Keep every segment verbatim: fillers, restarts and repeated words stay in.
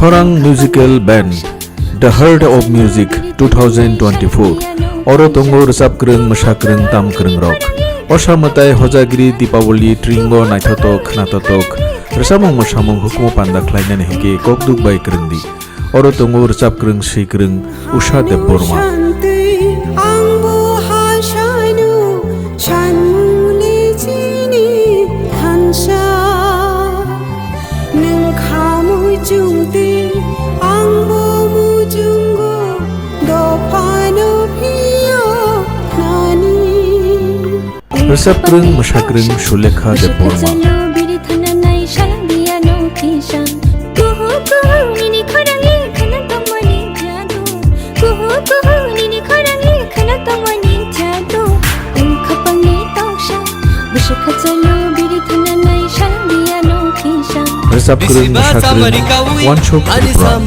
Khorang Musical Band, The Heart of Music two thousand twenty-four. Oro tongo rwchap kwrwng, mwsa kwrwng, tam kwrwng rok. Osa mwtai, hojagiri, Deepawali, tringo, naithotok, khnatotok, rwchapmung mwsamung hukumu panda khlainani hinkhe kokduk bai kwrwng di. Oro tongo rwchap kwrwng, swi kwrwng, Usha Debbarma. Ang bo hasaino sanmuli chini thansa. Nwng khamwi chwngtwi ang bo muchungo dophano phiyo nani. Rwchap kwrwng, mwsa kwrwng, Sulekha Debbarma. Rwchap kwrwng, mwsa kwrwng, Wansuk Tripura.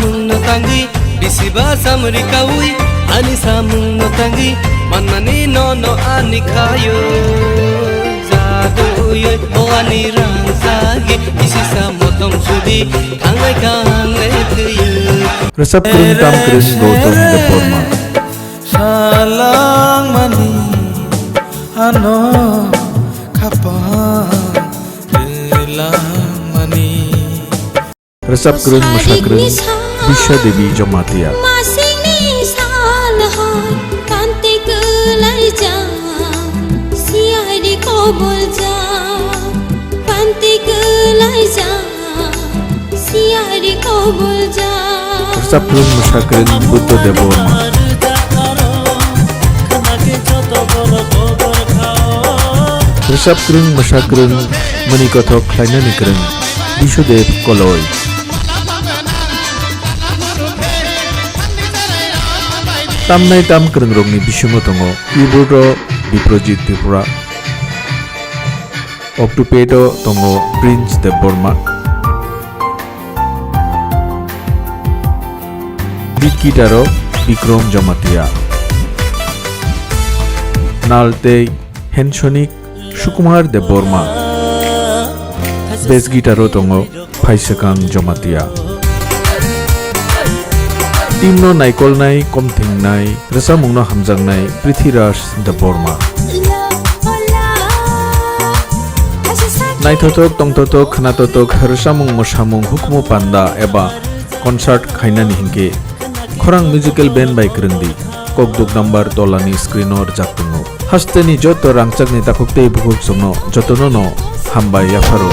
Bisiba samri kawi, ani samung no tangwi, manmani no no ani kayo. Jaduyoi bo ani rang sagi, isi sa motong sudi, thangai kangle tuyu. Rwchap kwrwng, tam kwrwng, Gautam Debbarma. Salangmani ano khapang rilangmani. Rwchap kwrwng, mwsa kwrwng, Bisha Devi Jamatia. Masingni sal hai kanti kwlaijak, siyari koboljak, kanti kwlaijak, siyari koboljak. Rwchap kwrwng, mwsa kwrwng, Buddha Debbarma. Rwchap kwrwng, mwsa kwrwng, mani kothok khlainani kwrwng, Bisudev Koloi. Tamnai tam kwrwngrokni bisingo tongo keyboard-o Biprojit Tripura, octopad-o tongo Prince Debbarma, lead guitar-o Bikrom Jamatia, nal tei hand sonic Sukumar Debbarma, bass guitar-o tongo Phaisekang Jamatia. Team-no naikolnai, komthingnai, rwchapmungno hamjaknai Prithviraj Debbarma. Naithothok, tongthothok, khnathothok, rwchapmung, mwsamung, hukumu panda eba concert khainani hinkhe Khorang Musical Band bai kwrwng di. Kokduk number tolani screen-o rwjak tongo. Hasteni joto rangchakni takhuk tei bukhuk chwngno jotono no hambai yapharo.